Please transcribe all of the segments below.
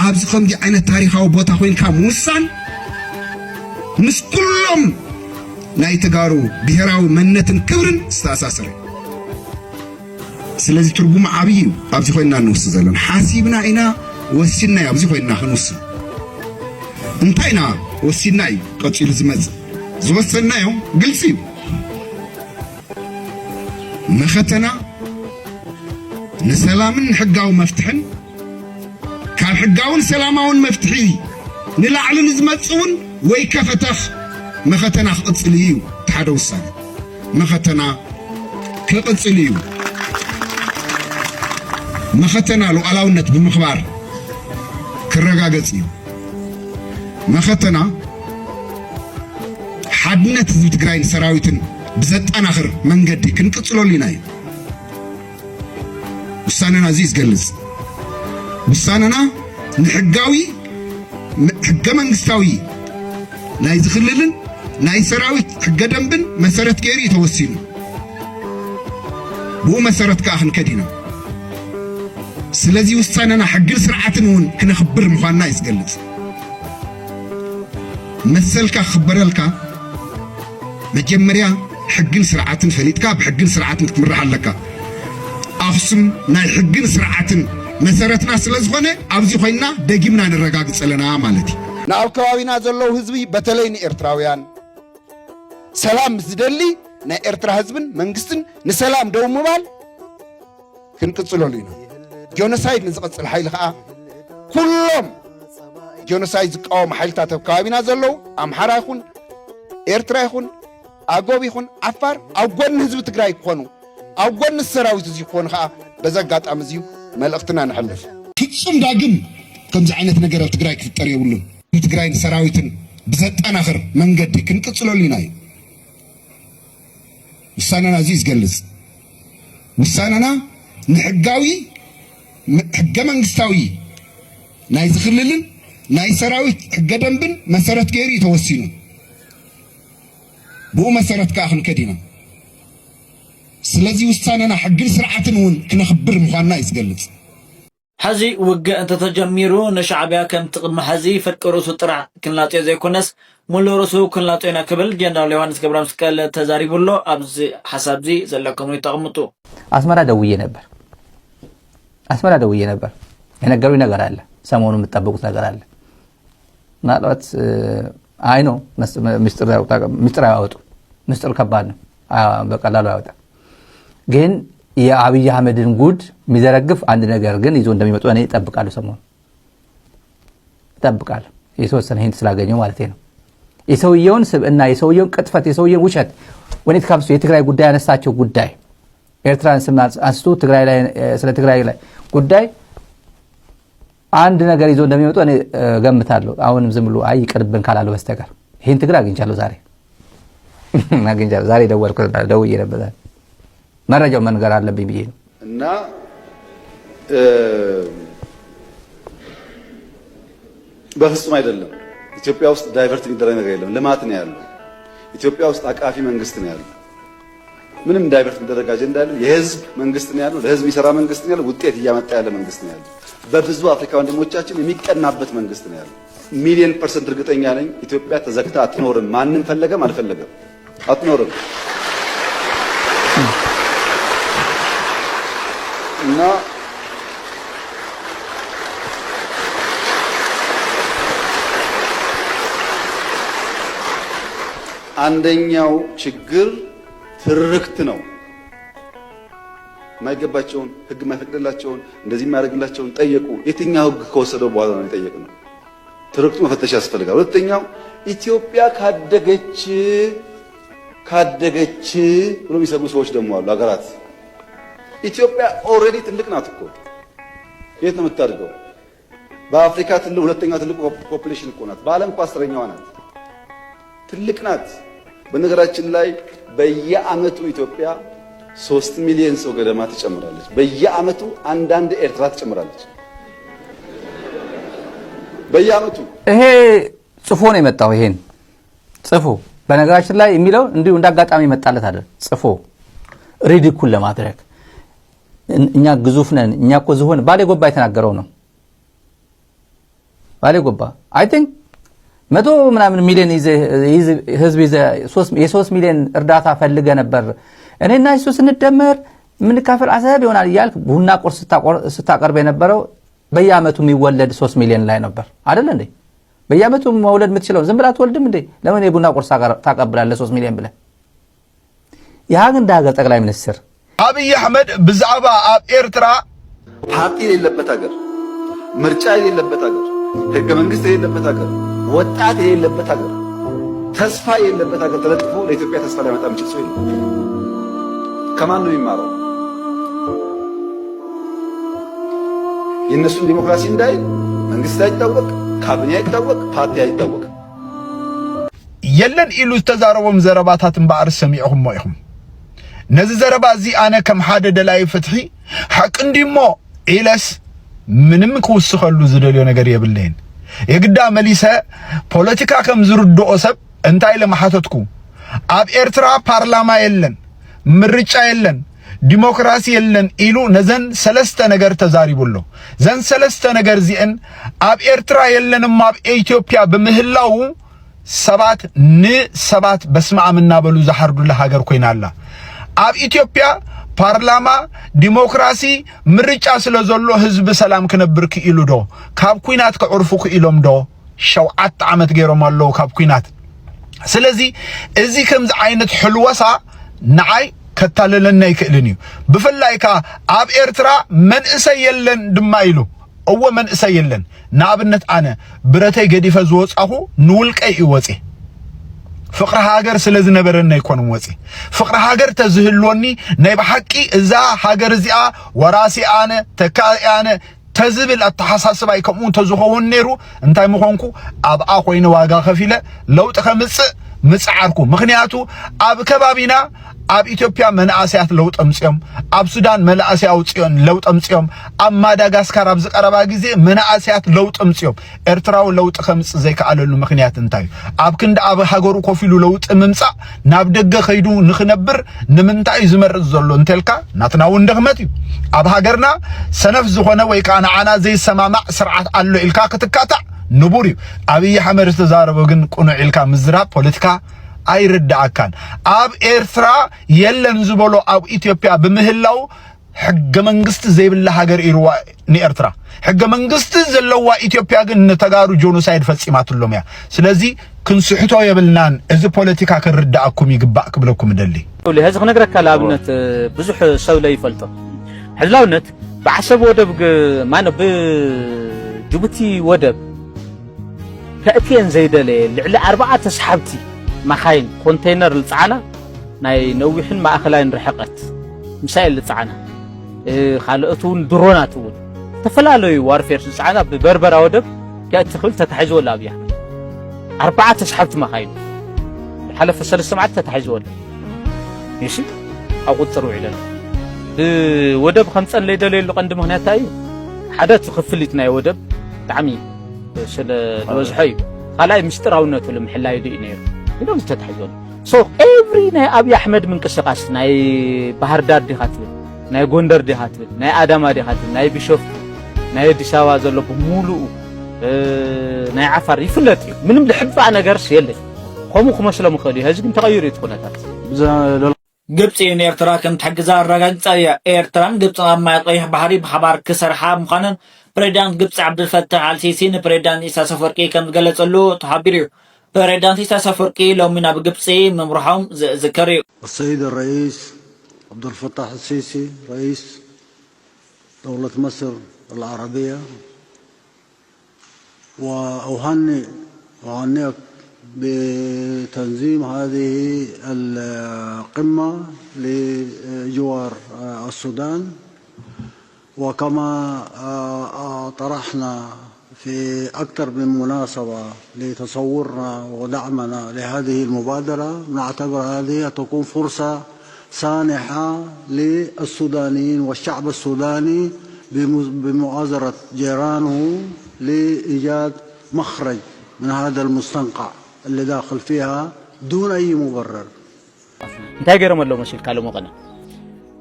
ኣብዚ ከምዚ ዓይነት ታሪኻዊ ቦታ ኮይንካ ምውሳን ምስ ኩሎም ናይ ተጋሩ ብሔራዊ መንነትን ክብርን ዝተኣሳሰረ እዩ። ስለዚ ትርጉሙ ዓብዪ እዩ። ኣብዚ ኮይንና እንውስን ዘለና ሓሲብና ኢና ወሲንና እዩ። ኣብዚ ኮይንና ክንውስን እንታይ ኢና ወሲንና እዩ ቀፂሉ ዝመፅእ። ዝወሰንናዮ ግልፂ እዩ። መኸተና ንሰላምን ሕጋዊ መፍትሕን ካብ ሕጋውን ሰላማውን መፍትሒ ንላዕሊ ንዝመጽእ እውን ወይ ከፈተኽ መኸተና ክቕጽል እዩ። እቲ ሓደ ውሳነ መኸተና ክቕጽል እዩ። መኸተና ሉዓላውነት ብምኽባር ክረጋገጽ እዩ። መኸተና ሓድነት ህዝቢ ትግራይን ሰራዊትን ብዘጠናኽር መንገዲ ክንቅጽለሉ ኢና እዩ። ውሳነና እዚ እዩ ዝገልጽ። ውሳነና ንሕጋዊ፣ ሕገ መንግስታዊ ናይ ዝኽልልን ናይ ሰራዊት ሕገ ደንብን መሰረት ገይሩ እዩ ተወሲኑ። ብኡ መሰረት ከኣ ክንከድ ኢና። ስለዚ ውሳነና ሕግን ስርዓትን እውን ክነኽብር ምዃንና እዩ ዝገልጽ። መሰልካ ክኽበረልካ መጀመርያ ሕግን ስርዓትን ፈሊጥካ ብሕግን ስርዓትን ክትምራሕ ኣለካ። ኣኽሱም ናይ ሕግን ስርዓትን መሰረትና ስለ ዝኾነ ኣብዚ ኮይንና ደጊምና ነረጋግጽ ኣለና ማለት እዩ። ንኣብ ከባቢና ዘለዉ ህዝቢ በተለይ ንኤርትራውያን ሰላም ምስ ዝደሊ ናይ ኤርትራ ህዝብን መንግስትን ንሰላም ደው ምባል ክንቅጽለሉ ኢና። ጆኖሳይድ ንዝቐጽል ሓይሊ ከኣ ኩሎም ጆኖሳይድ ዝቃወሙ ሓይልታት ኣብ ከባቢና ዘለዉ ኣምሓራ ይኹን ኤርትራ ይኹን ኣጎብ ይኹን ዓፋር ኣብ ጎኒ ህዝቢ ትግራይ ክኾኑ ኣብ ጎኒ ሰራዊት እዚ ክኾኑ ከኣ በዚ ኣጋጣሚ እዚ መልእኽትና ነሕልፍ። ፍጹም ዳግም ከምዚ ዓይነት ነገር ኣብ ትግራይ ክፍጠር የብሉን። ንትግራይን ሰራዊትን ብዘጠናኽር መንገዲ ክንቅጽለሉ ኢና እዩ። ውሳነና እዚ እዩ ዝገልጽ። ውሳነና ንሕጋዊ፣ ሕገ መንግስታዊ ናይ ዝኽልልን ናይ ሰራዊት ሕገ ደንብን መሰረት ገይሩ እዩ ተወሲኑ። ብኡ መሰረት ከኣ ክንከድ ኢና። ስለዚ ውሳነና ሕግን ስርዓትን እውን ክነኽብር ምዃንና እዩ ዝገልጽ። ሕዚ ውግእ እንተተጀሚሩ ንሻዕብያ ከምቲ ቅድሚ ሕዚ ፍርቂ ርእሱ ጥራሕ ክንላጽዮ ዘይኮነስ ሙሉእ ርእሱ ክንላጽዮ ኢና ክብል ጀነራል ዮሃንስ ገብረመስቀል ተዛሪቡ ኣሎ። ኣብዚ ሓሳብ እዚ ዘለኩም ርእይቶ ኣቕምጡ። ኣስመራ ደውዬ ነበር ኣስመራ ደውዬ ነበር የነገሩኝ ነገር አለ። ሰሞኑ የምትጠብቁት ነገር አለ። ምናልባት I know ሚስጥር አያወጡ። ሚስጥር ከባድ ነው፣ በቀላሉ አይወጣም። ግን የአብይ አህመድን ጉድ የሚዘረግፍ አንድ ነገር ግን ይዞ እንደሚመጡ እኔ እጠብቃለሁ። ሰሞኑ እጠብቃለሁ፣ የተወሰነ hint ስላገኘው ማለት ነው። የሰውየውን ስብዕና፣ የሰውየውን ቅጥፈት፣ የሰውየውን ውሸት፣ when it comes to የትግራይ ጉዳይ ያነሳቸው ጉዳይ፣ ኤርትራን ስም አንስቶ ትግራይ ላይ፣ ስለ ትግራይ ላይ ጉዳይ አንድ ነገር ይዞ እንደሚመጡ እኔ እገምታለሁ። አሁንም ዝም ብሎ አይ ይቅርብን ካላሉ በስተቀር hint ግን አግኝቻለሁ። ዛሬ አግኝቻለሁ። ዛሬ ደወልኩ፣ ደውዬ ነበር። መረጃው መንገር አለብኝ ብዬ ነው። እና በፍጹም አይደለም። ኢትዮጵያ ውስጥ divert የሚደረግ ነገር የለም። ልማት ነው ያለው። ኢትዮጵያ ውስጥ አቃፊ መንግስት ነው ያለው። ምንም divert የሚደረግ አጀንዳ የለም። የህዝብ መንግስት ነው ያለው። ለህዝብ የሚሰራ መንግስት ነው ያለው። ውጤት እያመጣ ያለ መንግስት ነው ያለው። በብዙ አፍሪካ ወንድሞቻችን የሚቀናበት መንግስት ነው ያለው። ሚሊዮን percent እርግጠኛ ነኝ ኢትዮጵያ ተዘግታ አትኖርም። ማንም ፈለገም አልፈለገም አትኖርም። እና አንደኛው ችግር ትርክት ነው። የማይገባቸውን፣ ህግ የማይፈቅድላቸውን፣ እንደዚህ የማያደርግላቸውን ጠየቁ። የትኛው ህግ ከወሰደው በኋላ ነው የጠየቅነው? ትርክቱ መፈተሽ ያስፈልጋል። ሁለተኛው ኢትዮጵያ ካደገች ካደገች ብሎ የሚሰጉ ሰዎች ደግሞ አሉ። ሀገራት ኢትዮጵያ already ትልቅ ናት እኮ። የት ነው የምታድገው? በአፍሪካ ትልቅ፣ ሁለተኛው ትልቅ population እኮ ናት። በዓለም እኮ አስረኛዋ ናት። ትልቅ ናት። በነገራችን ላይ በየአመቱ ኢትዮጵያ ሶስት ሚሊዮን ሰው ገደማ ትጨምራለች። በየአመቱ አንዳንድ ኤርትራ ትጨምራለች። በየአመቱ ይሄ ጽፎ ነው የመጣው። ይሄን ጽፎ በነገራችን ላይ የሚለው እንዲሁ እንዳጋጣሚ መጣለት አይደል። ጽፎ ridicule ለማድረግ እኛ ግዙፍ ነን፣ እኛ እኮ ዝሆን ባሌ ጎባ የተናገረው ነው። ባሌ ጎባ I think መቶ ምናምን ሚሊዮን ይዘ- ይዘ- ህዝብ ይዘ- ሶስት- የሶስት ሚሊዮን እርዳታ ፈልገ ነበር። እኔና እሱ ስንደመር የምንካፈል አሰብ ይሆናል እያልክ ቡና ቁርስ ስታቆር- ስታቀርብ የነበረው በየአመቱ የሚወለድ ሶስት ሚሊዮን ላይ ነበር አይደል እንዴ? በየአመቱ መውለድ የምትችለው ዝም ብላ አትወልድም እንዴ? ለምን የቡና ቁርስ ታቀር- ታቀብላለህ ሶስት ሚሊዮን ብለህ? ይህ ግን እንደ ሀገር ጠቅላይ ሚኒስትር አብይ አሕመድ ብዛዕባ ኣብ ኤርትራ ፓርቲ የሌለበት ሀገር፣ ምርጫ የሌለበት ሀገር፣ ህገ መንግስት የሌለበት ሀገር፣ ወጣት የሌለበት ሀገር፣ ተስፋ የሌለበት ሀገር ተለጥፎ ለኢትዮጵያ ተስፋ ሊያመጣ የሚችል ሰው የለም። ከማን ነው የሚማረው? የእነሱን ዲሞክራሲ እንዳይ መንግስት አይታወቅ፣ ካቢኔ አይታወቅ፣ ፓርቲ አይታወቅ። የለን ኢሉ ዝተዛረቦም ዘረባታት እምበኣር ሰሚዕኹሞ ኢኹም። ነዚ ዘረባ እዚ ኣነ ከም ሓደ ደላይ ፍትሒ ሓቂ እንዲሞ ኢለስ ምንም ክውስኸሉ ዝደልዮ ነገር የብለይን። የግዳ መሊሰ ፖለቲካ ከም ዝርድኦ ሰብ እንታይ ኢለ ምሓተትኩ? ኣብ ኤርትራ ፓርላማ የለን፣ ምርጫ የለን፣ ዲሞክራሲ የለን ኢሉ ነዘን ሰለስተ ነገር ተዛሪቡ ኣሎ። ዘን ሰለስተ ነገር እዚአን ኣብ ኤርትራ የለን እሞ ኣብ ኢትዮጵያ ብምህላው ሰባት ንሰባት በስመ ኣብ እናበሉ ዝሓርዱላ ሃገር ኮይና ኣላ። ኣብ ኢትዮጵያ ፓርላማ፣ ዲሞክራሲ፣ ምርጫ ስለ ዘሎ ህዝቢ ሰላም ክነብር ክኢሉ ዶ? ካብ ኲናት ከዕርፉ ክኢሎም ዶ? ሸውዓተ ዓመት ገይሮም ኣለዉ ካብ ኲናት። ስለዚ እዚ ከምዚ ዓይነት ሕልወሳ ንዓይ ከታልለኒ ኣይክእልን እዩ። ብፍላይ ከኣ ኣብ ኤርትራ መንእሰይ የለን ድማ ኢሉ። እወ መንእሰይ የለን። ንኣብነት ኣነ ብረተይ ገዲፈ ዝወጻኹ ንውልቀይ እዩ ወጺ። ፍቕሪ ሃገር ስለ ዝነበረኒ ኣይኮንም ወጺ። ፍቕሪ ሃገር ተዝህልወኒ ናይ ብሓቂ እዛ ሃገር እዚኣ ወራሲ ኣነ፣ ተካኢ ኣነ፣ ተዝብል ኣተሓሳስባይ ከምኡ እንተዝኸውን ነይሩ እንታይ ምኾንኩ ኣብኣ ኮይነ ዋጋ ከፊለ ለውጢ ከምፅእ ምፅዓርኩ። ምክንያቱ ኣብ ከባቢና ኣብ ኢትዮጵያ መናእሰያት ለውጢ ኣምፅኦም፣ ኣብ ሱዳን መናእሰይ ኣውፅኦን ለውጢ ኣምፅኦም፣ ኣብ ማዳጋስካር ኣብዚ ቀረባ ግዜ መናእሰያት ለውጢ ኣምፅኦም። ኤርትራዊ ለውጢ ከምፅእ ዘይከኣለሉ ምክንያት እንታይ እዩ? ኣብ ክንዲ ኣብ ሃገሩ ኮፍ ኢሉ ለውጢ ምምፃእ ናብ ደገ ከይዱ ንክነብር ንምንታይ እዩ ዝመርፅ ዘሎ እንተልካ ናትና እውን ድኽመት እዩ። ኣብ ሃገርና ሰነፍ ዝኾነ ወይ ከዓ ንዓና ዘይሰማማዕ ስርዓት ኣሎ ኢልካ ክትካታዕ ንቡር እዩ። ኣብይ ኣሕመድ ዝተዛረቦ ግን ቅኑዕ ኢልካ ምዝራብ ፖለቲካ ኣይርድኣካን። ኣብ ኤርትራ የለን ዝበሎ ኣብ ኢትዮጵያ ብምህላው ሕገ መንግስቲ ዘይብላ ሃገር ኢርዋ ንኤርትራ። ሕገ መንግስቲ ዘለዋ ኢትዮጵያ ግን ንተጋሩ ጆኖሳይድ ፈጺማትሎም እያ። ስለዚ ክንስሕቶ የብልናን። እዚ ፖለቲካ ክርዳኣኩም ይግባእ ክብለኩም እደሊ። ሕዚ ክነግረካ ንኣብነት ብዙሕ ሰብ ለይፈልጦ ሕዚ ንኣብነት ብዓሰብ ወደብ ማነ ብጅቡቲ ወደብ ከእትየን ዘይደለየ ልዕሊ ኣርባዓ ተስሓብቲ መኻይን ኮንተይነር ዝጸዓና ናይ ነዊሕን ማእኸላይን ርሕቐት ሚሳኤል ዝጸዓና ካልኦት እውን ድሮናት እውን ዝተፈላለዩ ዋርፌር ዝጸዓና ብበርበራ ወደብ ከእቲ ክብል ተታሒዝዎ ኣሎ ኣብያ ኣርባዓ ተስሓብቲ መኻይን ዝሓለፈ ሰለስተ መዓልቲ ተታሒዝዎ ኣሎ። ይሲ ኣብ ቁፅር ውዒሉ ኣሎ። ብወደብ ከምፀን ለይደለየሉ ቀንዲ ምክንያት እንታይ እዩ? ሓደ እቲ ክፍሊት ናይ ወደብ ብጣዕሚ ስለ ዝበዝሖ እዩ። ካልኣይ ምስጢራውነቱ ንምሕላይሉ እዩ ነይሩ ኢሎም ዝተታሕዘሉ። So every ናይ ኣብይ ኣሕመድ ምንቅስቃስ ናይ ባህር ዳር ዲኻ ትብል፣ ናይ ጎንደር ዲኻ ትብል፣ ናይ ኣዳማ ዲኻ ትብል፣ ናይ ቢሾፍቱ፣ ናይ ኣዲስ ኣበባ ዘሎ ብምሉኡ ናይ ዓፋር ይፍለጥ እዩ። ምንም ልሕባእ ነገርስ የለን። ከምኡ ክመስሎም ይኽእል እዩ። ሕዚ ግን ተቐይሩ እዩ እቲ ኩነታት። ግብጺ ንኤርትራ ከም ትሕግዛ ኣረጋጊጻ እያ። ኤርትራን ግብጽን ኣብ ማይ ቀይሕ ባሕሪ ብሓባር ክሰርሓ ምዃነን ፕሬዚዳንት ግብጺ ዓብደልፈታሕ ኣልሲሲ ንፕሬዚዳንት ኢሳያስ ኣፈወርቂ ከም ዝገለጸሉ ተሓቢሩ እዩ። ፕሬዚዳንት ኢሳያስ ኣፈወርቂ ሎሚ ናብ ግብጺ ምምርሖም ዝዝከር እዩ። السيد الرئيس عبد الفتاح السيسي رئيس دولة مصر العربية، وأهنئ أهنئك بتنظيم هذه القمة لجوار السودان، وكما طرحنا في أكثر من مناسبة لتصورنا ودعمنا لهذه المبادرة، نعتبر هذه تكون فرصة سانحة للسودانيين والشعب السوداني بمؤازرة جيرانه لإيجاد مخرج من هذا المستنقع اللي داخل فيها دون أي مبرر. እንታይ ገይሮም ኣለዉ መሲልካ ሎሚ ቀነ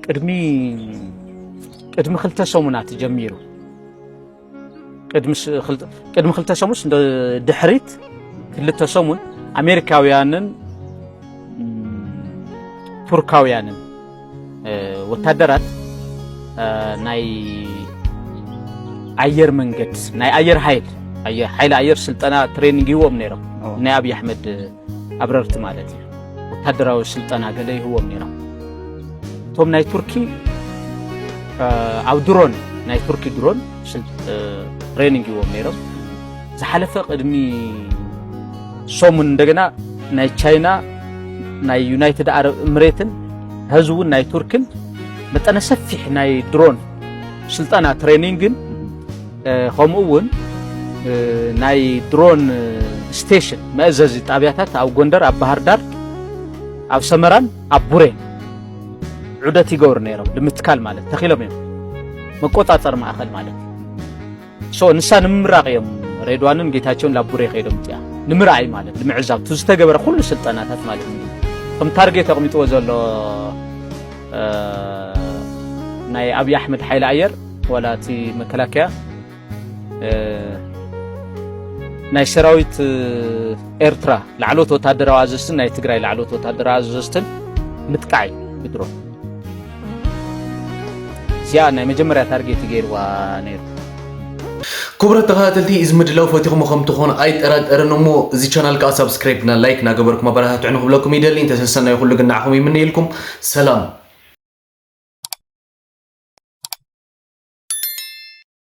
ቅድሚ ቅድሚ ክልተ ሰሙናት ጀሚሩ ቅድሚ ክልተ ሰሙን ድሕሪት ክልተ ሰሙን ኣሜሪካውያንን ቱርካውያንን ወታደራት ናይ ኣየር መንገድ ናይ ኣየር ሓይል ሓይሊ ኣየር ስልጠና ትሬኒንግ ይዎም ነይሮም። ናይ ኣብይ ኣሕመድ ኣብረርቲ ማለት እዩ። ወታደራዊ ስልጠና ገለ ይህዎም ነይሮም። እቶም ናይ ቱርኪ ኣብ ድሮን ናይ ቱርኪ ድሮን ትሬኒንግ ይዎም ነይሮም። ዝሓለፈ ቅድሚ ሰሙን እንደገና ናይ ቻይና ናይ ዩናይትድ ዓረብ እምሬትን ሕዚ እውን ናይ ቱርክን መጠነ ሰፊሕ ናይ ድሮን ስልጠና ትሬኒንግን ከምኡ እውን ናይ ድሮን ስቴሽን መእዘዚ ጣብያታት ኣብ ጎንደር፣ ኣብ ባህር ዳር፣ ኣብ ሰመራን ኣብ ቡሬን ዑደት ይገብሩ ነይሮም። ንምትካል ማለት ተኺሎም እዮም መቆፃፀር ማእኸል ማለት ሶ ንሳ ንምምራቕ እዮም። ሬድዋንን ጌታቸውን ላቡሬ ከይዶም እቲኣ ንምርኣይ ማለት ንምዕዛብ ቱ ዝተገበረ ኩሉ ስልጠናታት ማለት እዩ። ከም ታርጌት ኣቕሚጥዎ ዘሎ ናይ ኣብይ ኣሕመድ ሓይሊ ኣየር ዋላ እቲ መከላከያ ናይ ሰራዊት ኤርትራ ላዕሎት ወታደራዊ ኣዘዝትን ናይ ትግራይ ላዕሎት ወታደራዊ ኣዘዝትን ምጥቃዕ እዩ ብድሮን። እዚኣ ናይ መጀመርያ ታርጌት ገይርዋ ነይሩ። ክቡራት ተኸታተልቲ፣ እዚ ምድላው ፈቲኹሞ ከም ትኾኑ ኣይጠራጠርን እሞ፣ እዚ ቻናል ከኣ ሳብስክራይብ እና ላይክ እናገበርኩም ኣበረታትዑ ንክብለኩም ይደሊ። እንተሰሰናይ ኩሉ ግን ንዓኹም ይምነየልኩም። ሰላም።